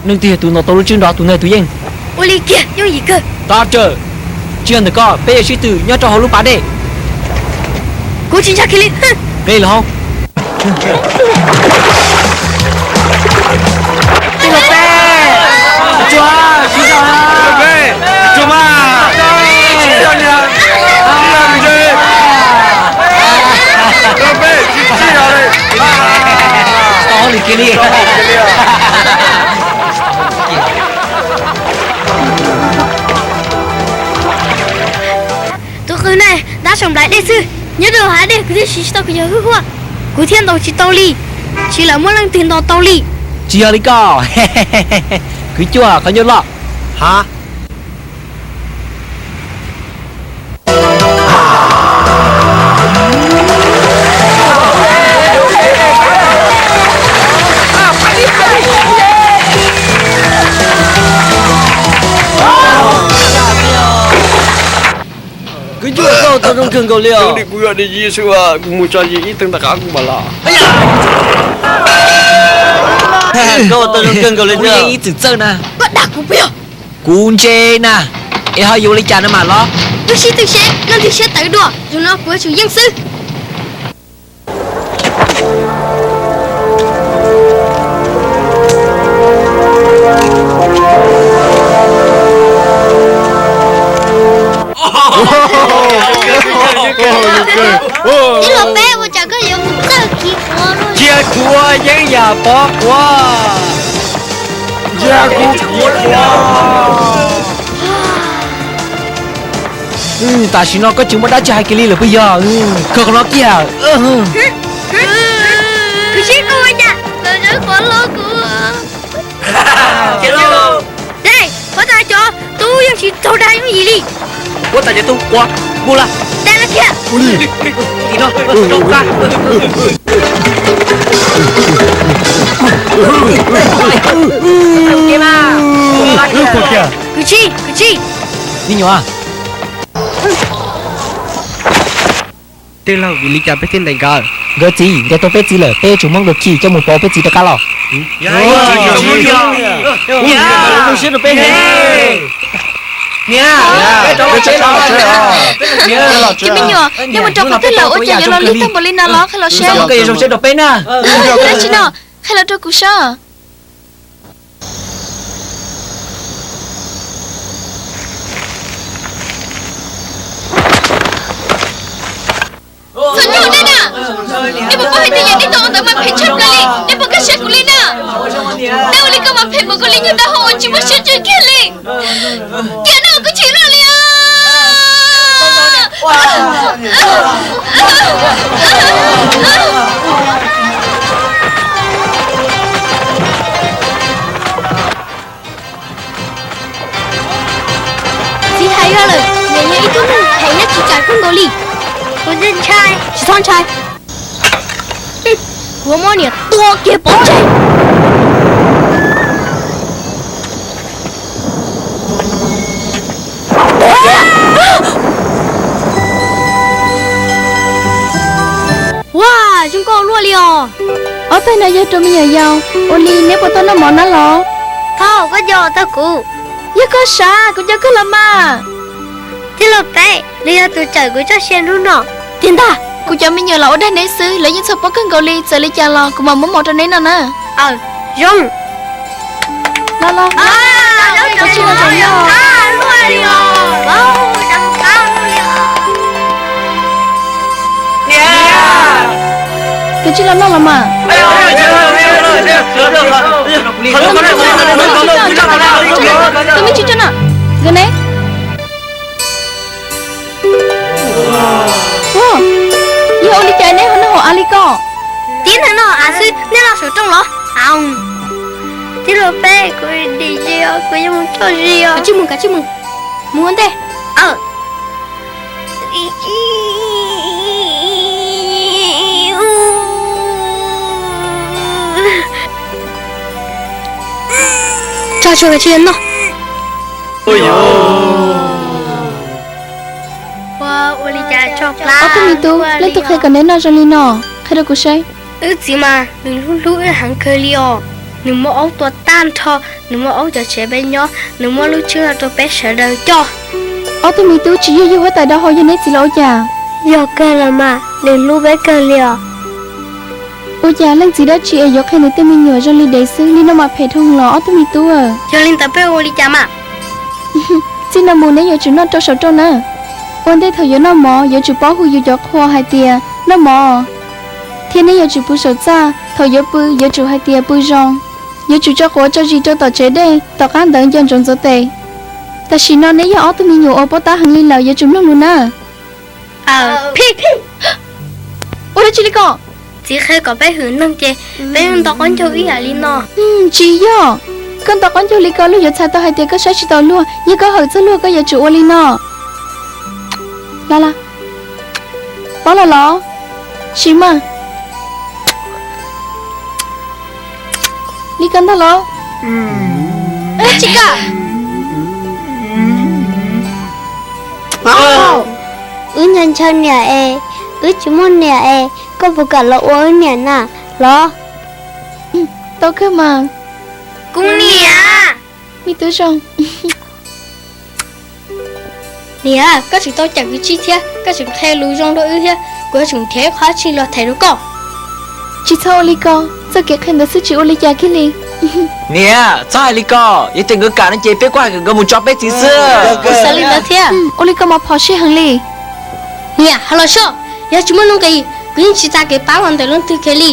Leej twg yog tus ntaus tau lub tswb nrov, tus ntawd yog tus yeej. Ua li kiag, yooj yim kawg. Tso tsawv, tsis yog ntawm koj, peb yuav sib tw nyob rau hauv lub pas dej. Kuv tsis ntshai kiag li. Nqe los hauv. Tus qws ne, dab saum nplaim dej xwb, nyob rau hav dej kuv thiaj siv tsis tau kuv cov hwj huaj, kuv thiaj ntaus tsis tau li. Tsis lam muaj leej twg ntaus tau li. Tsis yog li koj, kwv cuaj qhov ncauj loj. Ha. Kwv cuaj, koj tau zoo kawg nkaus li os. Kuv yog Dej Yim xwb, kuv mus tso yim ib teev tom qab kuv mam los. Koj tau zoo kawg nkaus li, kuv yeej ib txwm txawj na. Koj dag kuv puas yog? Kuv ntse na, es ho yuav ua li cas no mam los? Wb sib tw seb leej twg siab tawv dua, zaum no kuv yuav tsum yeej xwb. Tij laug Peb, ua cas koj yuav mus txawj khiv quav luaj? Cia kuv yeeb yam pov quav. Cia kuv khiv quav. Tam sim no koj tsis muaj dab tsi hais kiag li lawm puas yog? Khaws qhov no kiag. Kuv sib koj ua cas los zawb quav hlob kuv. Dej, huab tais cov tub yeej tsis txaus dag yooj yim li. Huab tais cov tub quav, mus lawm. Dej lawv kiag. Tim no, rau qab. Kwv tij, kwv tij. Me nyuam. Tij laug, vim li cas peb thiaj ntes nkawd? Nkawd txiv ntes tau peb txiv lawm, peb yuav tsum muab nkawd khi coj mus pauv peb txiv rov qab los. Niam, cov me nyuam, nej mus rau qhov twg lawm ua cas yuav los lig tag npaum li no los? Qhia los seb. Koj yuav zoo siab rau peb na. Dab tsi no? Qhia los rau kuv saib. Txhob ntsuag nej na! Nej puas paub hais tias yog nej tau ua ntawd mas phem tshaj plaws li, nej puas kaj siab kuv li na? Nej ua li ko mas phem npaum nkaus li nyuag dab hau uas tsis muaj siab ntsws kiag li. Tiam no kuv chim loj li os. Txiv hais yog lawm, niam yog ib tug neeg phem thiab tsis txawj kawg nkaus li. Kuv ntshai. Tsis txhob ntshai. Kuv muab niam tua kiag pov tseg. Ua, zoo nkauj luaj li os. Ob peb no yog rau me nyuam yaus, ua li neb puas tau noj mov na los? Thaum koj nco tau kuv. Yog koj sav, kuv nco koj los mas. Tij laug Peb, nws yog tus cawm kuv txoj sia hnub no. Tiag ntag, kuv cov me nyuam los ua dag neb xwb, lawv yeej txhawj paub kawg nkaus li, txawm li cas los kuv mam muab mov rau neb noj na. Aws, zoo. Los los, koj tsis los zaum no. Koj tsis los noj los mas. Tus me tsis tso no, nkawd ne? Yog ua li cas neb ho noj hauv av li ko? Tib neeg noj hauv av xwb, nej noj saum rooj los? Tij laug Peb, kuv dim zis os, kuv yuav mus tso zis os. Kav tsij mus, kav tsij mus. Mus ua ntej. Tso tshuav kav tsij noj. Ob tug me tub, leej twg qhia kom neb noj zoo li no? Qhia rau kuv saib. Wb txiv mas nws hlub hlub wb heev kawg li os. Nws muab aub tua tag nrho, nws muab aub cov tsev peb nyob, nws muab lub tswb no rau peb sawv daws coj. Ob tug me tub, tsis yog yug huab tais dawb hau, yog neb txiv los ua cas? Yog kawg los mas, nws hlub peb kawg li os. Ua cas leej txiv dab tsi es yuav qhia nws tej me nyuam zoo li dev xwb, li no mas phem dhau los ob tug me tub. Yog li ntawd peb ua li cas mas? Txij no mus neb yuav tsum noj rau saum rau na. Ua ntej thaum yuav noj mov yuav tsum paub hu yus cov qhua hais tias noj mov, thiab neb yuav tsum pw saum txaj, thaum yuav pw yuav tsum hais tias pw zoo. Yuav tsum tso quav tso zis rau tom tsev dej, tom qab ntawd nco ntsoov ntxuav tes. Tam sim no neb yog ob tug me nyuam uas paub tab heev li lawm, yuav tsum mloog lus na. Ua dab tsi li ko? Txiv qhia kom peb hwm neeg ces peb yeej nto qaub ncaug ib yam li no. Tsis yog, koj nto qaub ncaug li ko luag yuav txhais tau hais tias koj saib tsis taus luag, yog koj hawm txog luag koj yuav tsum ua li no. Los los, paub los los? Tsis mas. Li ko ntag los? Tsis kam. Wb nco nco niam es, wb tsis muaj niam es, koj puas kam los ua wb niam na los? Tau kawg mas. Kuv niam, me tub zoo. Niam, koj tseem tau cawm kuv tsis thiab, koj tseem qhia lus zoo rau wb thiab, kuv yuav tsum nrhiav ib qho dab tsi los them rau koj. Tsis txhob ua li ko, txoj kev qhia ntawd xwb tsis ua li cas kiag li. Niam, txhob hais li ko, yog tias nkawd kam no ces peb kuj hais kom nkawd mus tso peb txiv xwb. Kuv xav li ntawd thiab. Ua li ko mas phom sij heev li. Niam, hais los soj, yog tsis muaj nuj nqis, kuv yeej tsis txais kev pab los ntawm leej twg kiag li.